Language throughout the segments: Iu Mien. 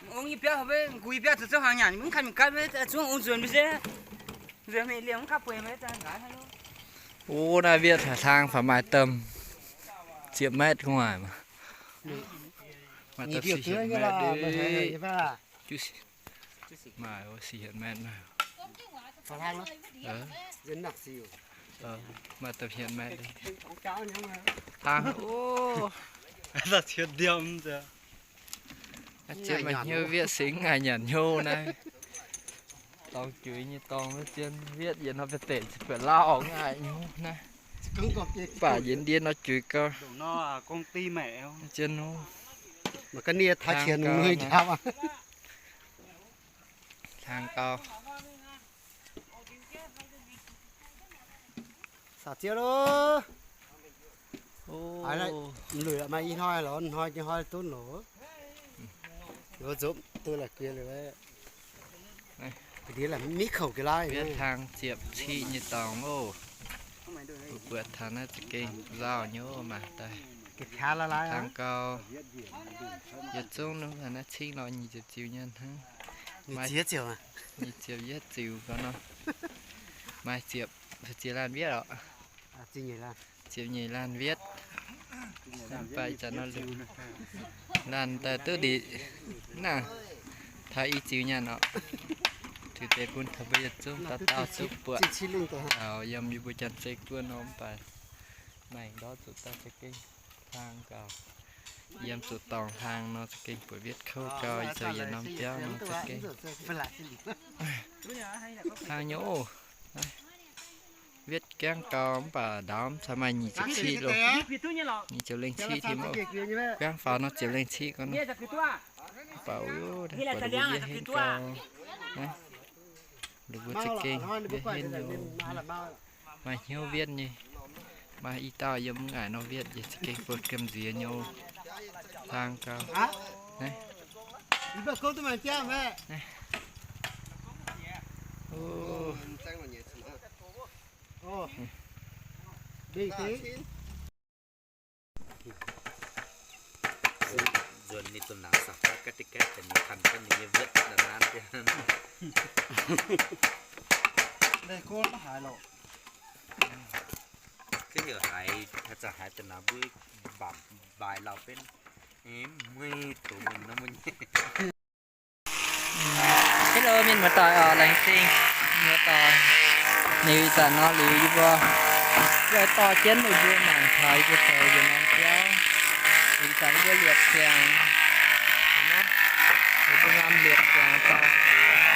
Ong yie biauv, nqu yie biauv zoux zouv hnaangx nyanc, mv kanh mingh ganh, zungv ong nzuonx mbuo se nzuonx mingh liemh mv kanh bueix mbuo. O, naaiv wiev haaix hlang faaux maaih domh ziepc metv gu'nguaaic maah. Maaih domh siec hietc metv, maaih siec hietc metv maah. Maaih domh hietc metv. Hlang, o, zien maaih hnyouv wiev singx ngaih nyanc hnyouv naaiv. Dorngx juiz nyei dorngx, zien wiev yietc hnoi ba'deic ziepc lauh ngaih hnyouv naaiv. Baac yie ndie nor juiz gau. Zien hnyouv. Hlang gau. Saauc ziouv loh. Luic maaih i hnoi lorz hnoi, hnoi duqv loh. Nzopv duqv la'guiex liuz, ndiev la'miv kouc ga'laaih. Wiev hlang ziepc ciqv nyei dorngx oc. Mbuo buatc taux naaiv za'gengh nzauh nyei oc maah daaih. Hlang gau. Yietc zungv naaiv cingv lorz nyic ziepc ziux nyei hnangv. Nyic ziepc yietv ziux gau nor. Maaih ziepc, ziepc laanh wiev oc. Ziepc nyeic laanh wiev. Mv baac ih zanc nor laanh daaih duqv ndeic naaiv, taux i ziux nyanc oc. Tuix deix bun taux mbuo yietc zungv dauh dauh duqv buatc. Yiem yie mbuo Janx-Zei guoqv nor mv baac maengc ndortv zuqc daaih za'gengh hlang gau. Yiem zuqc dorngx hlang nor za'gengh buatc wiev kouv gau, ih zoux yietc norm biauv nor za'gengh hlang nyei oc. Wiev gaengv gau mv baac ndaamv caux maaih nyic ziepc ciqv loh. Nyic ziepc lengh ciqv tim oc. Gaengv faaux nor ziepc lengh ciqv gau nor. Mv baac wuov, buatc ninh mbuo wiev henv gau. Ninh mbuo za'gengh wiev henv nyei. Maaih hnyouv wiev nyei. Maaih i dauh yiem mv ngaaic nor wiev, yie za'gengh buatc gamh nziex nyei oc. Hlang gau. Nzuonx ninh domh nangx saah, gaatv deix gaatv deix ninh kanh gaatv ninh nyei wuotv naaiv naaiv deix. Kuv heuc haiz, haaix zanc haiz daaih naaic mbuo mbaamc mbaaix lauh benv, mueiz doqc mienh nor mbuo nyei. Hello mienh muoz-doic oc, laengz zingh muoz-doic. Liuz ih zanc nor liuz yie mbuo yaac dorh jienv meih mbuo mangc taux yie mbuo zoux yietc norm biauv. Liuz ih zanc yie mbuo liepc ziangx, yie mbuo norm liepc ziangx dorngx liuz,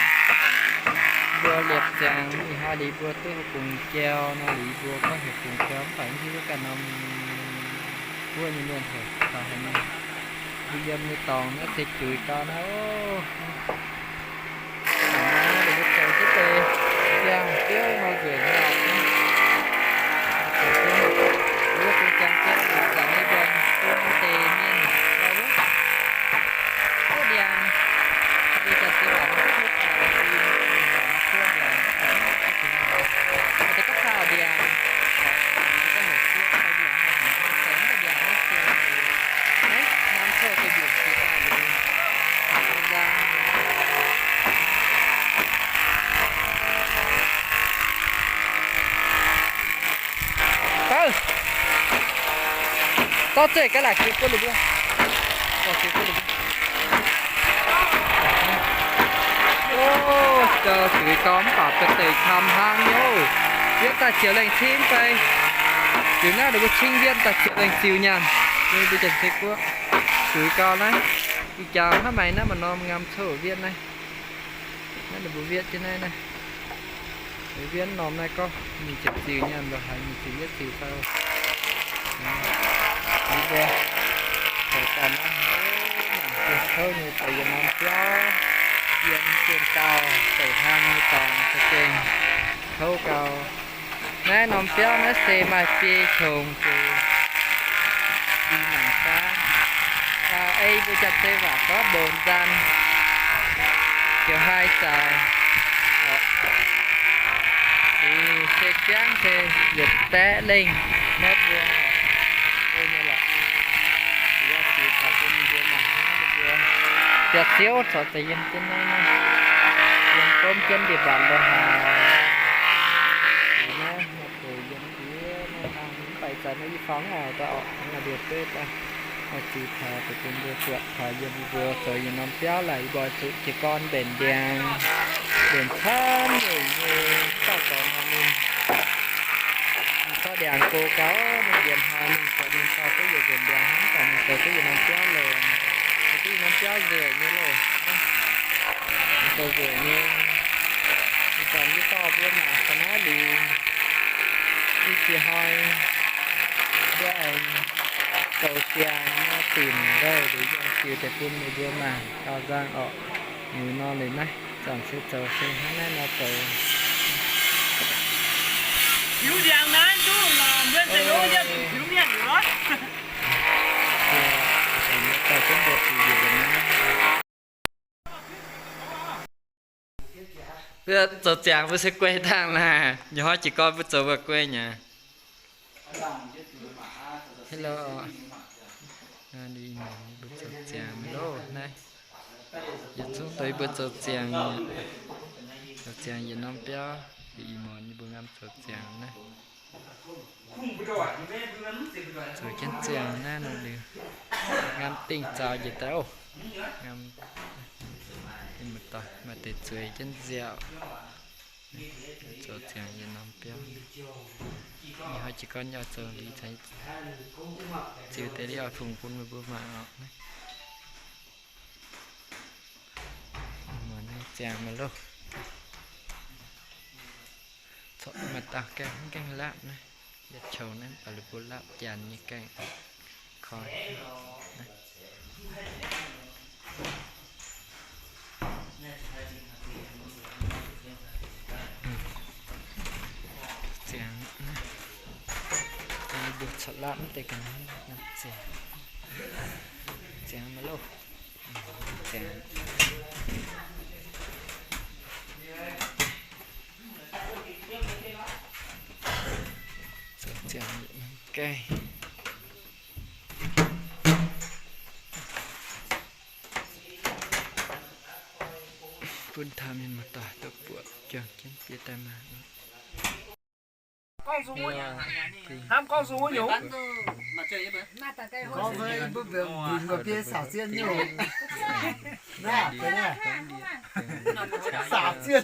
mbuo liepc ziangx ih hnoi liuz mbuo duqv bungx jauv nor, liuz yie mbuo gorngv heuc bungx jauv mv baac mv hiuv duqv ganh norm guoqv nyei mienh heuc taux haaix nyungc. Mbuo yiem nyei dorngx naaiv se juix gau naaiv oc. Mbuo zoux jienv deix ziangh biouv nor nzueic nyei oc. Mbuo zoux jienv, mbuo zoux jienv liuz zanc nyei mbuo bun deix mienh gau wuov, wuov ndiangx, mbuo zanc nyei waac mbuo kuotv daaih, mbuo kuotv ndiangx, mbuo deix gorngv taux ndiangx, mbuo gorngv heuc kuotv, mbuo zoux mv deix ndiangx wuov se, naaiv norm coux deix mbiungc jiex daaih liuz, nzang. Dorv zeiv gaax laaic juix buo liuz mbuo. Juix buo liuz mbuo. O, juix gau mv baac ba'deic camv hlang nyei oc. Wiev daaih ziepc lengh cin fai. Liuz naaiv ninh mbuo cing wiev daaih ziepc lengh ziux nyanc. Mbuo Janx-Zei guoqv juix gau naaiv. Ih jaax hnangv maaih naaiv maaih norm ngam coux wiev naaiv. Naaiv ninh mbuo wiev jienv naaiv naaiv. Wiev norm naaiv gorngv nyic ziepc ziux nyanc, mbuo haiz nyic ziepc yietv ziux fai. Ninh mbuo zoux daaih naaiv, mangc gaax kouv nyei zoux yietc norm biauv, yiem zien dauh deic hlang nyei dorngx za'gengh kouv gau. Naaiv norm biauv naaiv se maaih biei qongx zuqc i mangc gaax. Ei mbuo Janx-Zei waac gorngv mbonx nzan, ziouc haih zaaix. Liuz se biangv se yietc baeqv lengh metv vuonh oc. Nyei lorqc. Liuz oix zuqc taux bun mbuo mangc haaix mbuo biauv-ziouv corc deix yiem jienv naaiv, yiem gomv jienv ndie-mbaanc lo haaix. Naaiv, naaiv deix yiem ndiev naaiv, mv baac ih zanc naaiv yie faaux oix daaih orqc, naaiv ndie-beiv daaih, oix ziux taux deix bun mbuo buatc taux yiem yie mbuo zoux yietc norm biauv laaic, yie mbuo zuqc jiez gorn mbenc ndiangx, mbenc camv nyungc nyei, mv baac zoux nor ninh, ninh zorqv ndiangx go gau, ninh yiem haaix ninh zoux ninh dorh duqv yietc nzunc ndiangx, mv baac ninh zoux duqv yietc norm biauv longx, zoux duqv yietc norm biauv nzueic nyei loh. Ninh zoux nzueic nyei. Ih zanc yie dorh mbuo mangc taux naaiv liuz, ih ziex hnoi mbuo aengx zoux ziangx nor dinc nqaih liuz yie ziux deix bun meih mbuo mangc gauh nzangc orqc. Liuz nor liuz naaiv zanc se zoux se hnangv naaiv nor zoux. Tiux ndiangx naaiv duqv lorqc, mbuo zeix lov yie zuqc tiux mienh liuz lorqc. Zoux ziangx mbuo se guei dangh naaic, nyouz hnoi jiez gorn mbuo zoux mbuo guei nyei. Hello. Naaiv mbuo zoux ziangx loh naaiv. Yietc zungv doix mbuo zoux ziangx, zoux ziangx yietc norm biauv, ih muonz yie mbuo ngam zoux ziangx naaiv. Zoux jienv ziangx naaiv nor liuz, ngam dingh zaux njiec daaih oc. Ngam, maaih deix zueiz jienv nziaauc. Zoux ziangx yietc norm biauv. Ih hnoi jiez gorn yaac zoux liuz caux ziux deix liuz oix fungx bun meih mbuo mangc oc. Muonz naaiv ziangx maiv loh. Corc maaih dauh gaengh mv gaengh laapv naaiv. Yietc qou naaiv baac liuz mbuo laapv janx nyei gaengh koi. Ziangx naaiv, mbuo corc laapv mv deix ga'naaiv ziangx, ziangx maiv loh. Ziangx. Zoux ziangx gaengh. Bun taux mienh muoz-doic duqv buatc juangc jienv bieqc daaih maah. Hnamv gorngv sung wuov nyungc. Gorngv mbuo mbiungc mbuo biei saauc zien nyungc. Saauc zien.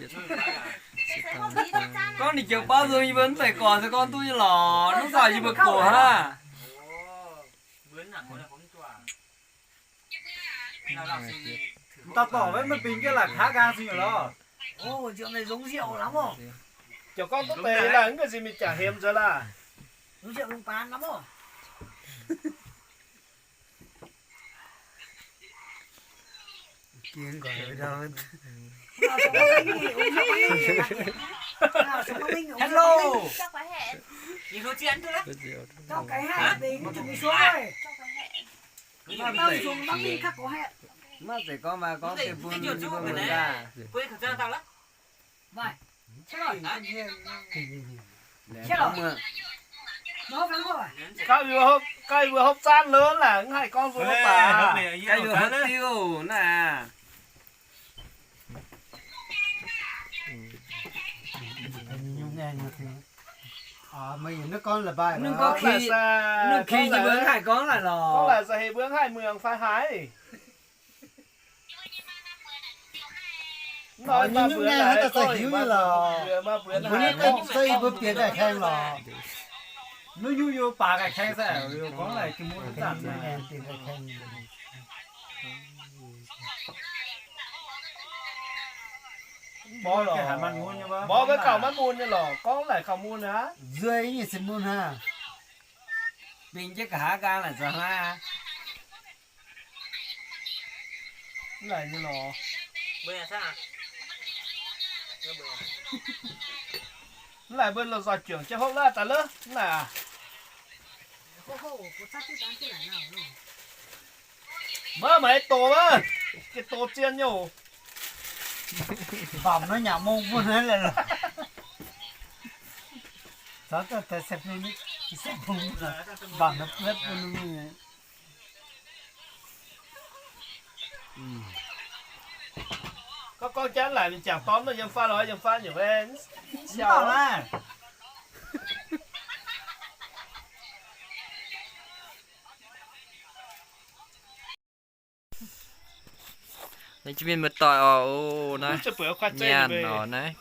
Gorngv ninh jiex baav nzung yie mbuo mv zeiz gorx se gorngv duqv nyei lorqc, mv zeiz yie mbuo gox hnangv. Dauh dorc maiv maaih bingx jienv laaix kaav nqaang zingh lorqc. Ziouc gorngv duqv deix laaic mv gaengh zingh mingh jaax hemx nzuonx laah. Hello. Maiv zeiz gorngv maaih gorngv se bun mbuo mangc gaax. Gauh yie mbuo hopv zaanv lov naaic, mv haih gorngv nzung wuov baac. Gauh yie mbuo hopv diuv naaic. Ninh gorngv ki, ninh gorngv ki yie mbuo mv haih gorngv naaic lorqc. Gorngv laaic se heh mbuo mv haih muangx fai haaix. Nyungc-nyungc naaiv haaix dauh za'hiuv nyei lorqc. Mbuo nyungc-nyungc se yie mbuo bieqc daaih kaeng lorqc. Nyungc-nyungc yie mbuo baac gaax kaeng se gorngv laaic jiex mun zanc. Mborqv maiv gauh maiv mun nyei lorqc, gorngv laaic gauh mun aqv. Nzueic nyei se mun hnangv. Bingx jienv nqa'haav nqaang laaic zoux hnangv. Mv laaic nyei lorqc. Mv laaic mbuo lomh nzoih juangc jienv hopv laav daaih lov. Mv laaic aac. Maiv maaih doz wuov, gengh doz zien nyei oc. Mbamc naaiv nyanc mong bun naaiv lorqc. Caux daaih taux sepv, mbamc naaiv buetv bun. Gorngv jangv laaic mingh jangx dorn nor, yiem fai lorz yiem fai nyungc. Naaiv jiex mienh muoz-doic oc, o, naaiv nyanc oc naaiv.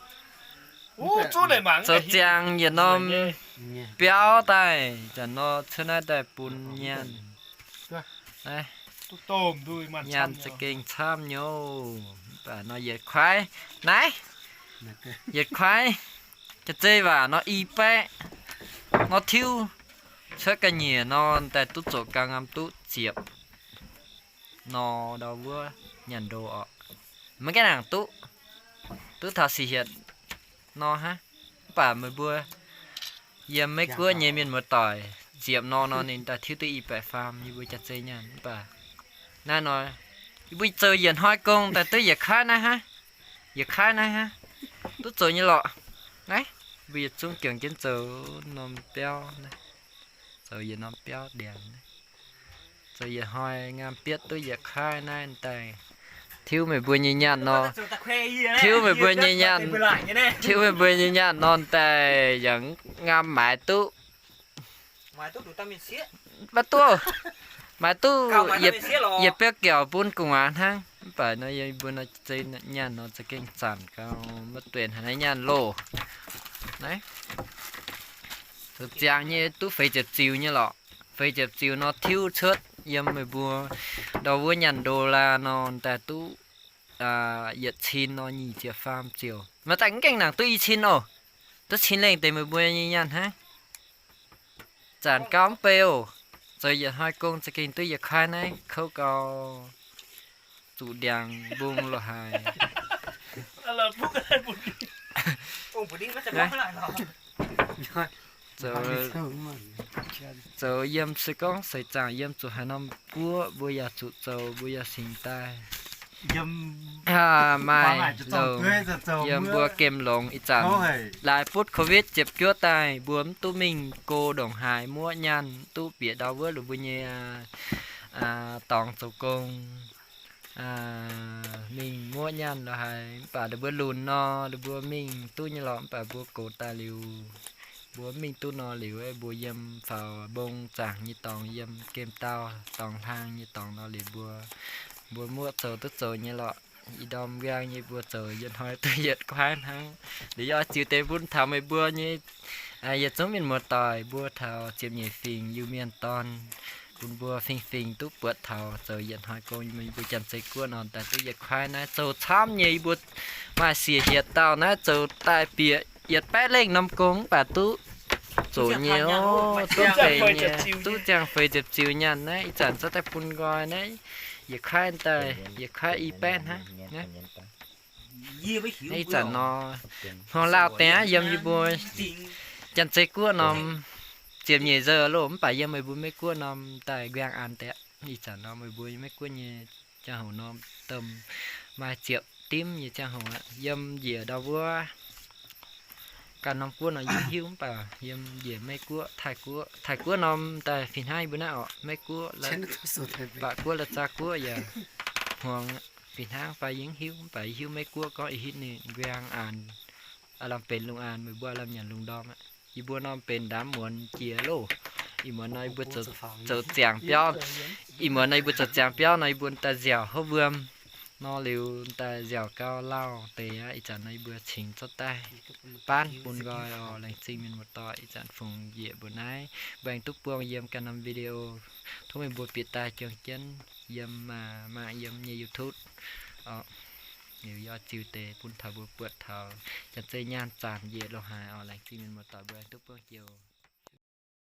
Zoux ziangx yietc norm biauv daaih, zanc nor cuotv naaiv daaih bun nyanc. Naaiv nyanc za'gengh camv nyei. Mv baac nor yietc kuaaiv naaiv, yietc kuaaiv jaax-zei waac nor i baeqv nor tiuv cuotv ga'nyiec nor daaih duqv zoqc gau ngam duqv ziepc nor ndau wuov nyanc ndo oc. Maiv gaengh nangc duqv, duqv taux sic hietc nor hnangv. Mv baac meih mbuo yiem Meiv Guoqv nyei mienh muoz-doic ziepc nor nor ninh daaih tiuv duqv i baeqc faam, yie mbuo jaax-zei nyanc. Mv baac naaiv nor yie mbuo zoux yietc hnoi gong daaih duqv yietc kuaaiv naaiv hnangv, yietc kuaaiv naaiv hnangv, duqv zoux nyei lorqc. Naaiv mbuo yietc zungv juangc jienv zoux norm biauv, zoux yietc norm biauv ndiangx. Zoux yietc hnoi ngam bietv duqv yietc kuaaiv naaiv daaih tiuv meih mbuo nyei nyaanh nor, tiuv meih mbuo nyei nyaanh, tiuv meih mbuo nyei nyaanh nor daaih yaac ngam maaiz duqv, maiv duqv, maaiz duqv yietc biauv-giaoc bun gu'nguaaz hnangv. Mv baac nor yie mbuo nor zei nyaanh nor za'gengh zanc gau, maiv duqv haaix naaiv nyaanh loh. Naaiv zoux ziangx nyei duqv feix ziepc ziux nyei lorqc. Feix ziepc ziux nor tiuv cuotv yiem meih mbuo ndau wuov nyaanh ndo laaix nor daaih duqv yietc cin nor nyic ziepc faam ziouc. Maiv daaih mv gaengh nangc duqv i cin oc. Duqv cin lengh deix meih mbuo nyei nyaanh hnangv. Zanc gau mv bei oc. Zoux yietc hnoi gong za'gengh duqv yietc kuaaiv naaiv kouv gau. Zuqc ndiangx mbung lo haaix. Zoux, zoux yiem se gorngv seix zaangc yiem zuqc haaix norm guoqv mbuo yaac zuqc zoux, mbuo yaac singx daaih. Maaih longx, yiem mbuo gemh longx ih zanc laaix butv covid ziepc juov daaih mbuo mv duqv mingh go ndongc haaix muoqv nyaanh, mv duqv bieqc ndau wuov lungh mbuo nyei dorngx zoux gong. Mingh muoqv nyaanh lo haaix, mv baac ninh mbuo lunx nor, ninh mbuo mingh duqv nyei lorqc, mv baac mbuo gox daaih liuz, mbuo mv mingh duqv nor liuz, mbuo yiem faaux mbong zaangc nyei dorngx, yiem gemh dauh dorngx hlang nyei dorngx nor liuz mbuo, mbuo muoqv zoux duqv zoux nyei lorqc. Ih ndorm nqaang nyei mbuo zoux yietc hnoi duqv yietc kuaaiv hnangv. Liuz yie oix ziux deix bun taux meih mbuo nyei yietc zungv mienh muoz-doic, mbuo taux ziepc nyeic fingx Iu-Mienh dorn, bun mbuo fingx-fingx duqv buatc taux zoux yietc hnoi gong, mbuo Janx-Zei Guoqv nor daaih duqv yietc kuaaiv naaiv zoux camv nyei. Yie mbuo maaih siec hietc dauh naaiv zoux daaih bieqc yietc baeqv lengh norm gong mv baac duqv zoqc nyei oc, duqv feix nyei, duqv ziangh feix ziepc ziux nyaanh naaiv. Ih zanc zorqv daaih bun nqoi naaiv yietc kuaaiv daaih, yietc kuaaiv i baeqv hnangv. Naaiv ih zanc nor, hmuangx lauh deix aqv, yiem yie mbuo Janx-Zei Guoqv norm ziepc nyeic nzou loh, mv baac yiem meih mbuo Meiv Guoqv norm daaih nquaang an deix aqv. Ih zanc nor meih mbuo Meiv Guoqv nyei ziangh hoc norm domh maaih ziepc dimv nyei ziangh hoc aqv. Yiem njiec ndau wuov ganh norm guoqv nor yie mv hiuv, mv baac yiem njiec Meiv Guoqv, Taiv Guoqv, Taiv Guoqv norm daaih fih hnangv yie mbuo naaiv oc. Meiv Guoqv, Baav Guoqv, La'zaa Guoqv yaac hmuangx fih hnangv fai yie mv hiuv, mv baac yie hiuv Meiv Guoqv gorngv ih hitv ninh nquaang an, aav lamh benx lungh aan, meih mbuo aav lamh nyanc lungh ndorm aqv. Yie mbuo norm benx ndaamv muonz jiex loh. Ih muonz nor yie mbuo zoux ziangx biauv, ih muonz nor yie mbuo zoux ziangx biauv nor yie mbuo daaih nziaauc hopv wuom nor liuz daaih nziaauc gau lauh deix aqv. Ih zanc nor yie mbuo cingx zorqv daaih baanv bun nqoi oc. Laengz zingh mienh muoz-doic ih zanc fungx njiec mbuo naaiv, mbuo aengx duqv buangh yiem ganh norm video. Tov meih mbuo bieqc daaih juang jienv yiem, maaih yiem nyei YouTube oc. Liuz yie oix ziux deix bun taux mbuo buatc taux Janx-Zei Nyaanh zanc njiec lo haaix oc. Laengz zingh mienh muoz-doic, mbuo aengx duqv buangh jiex.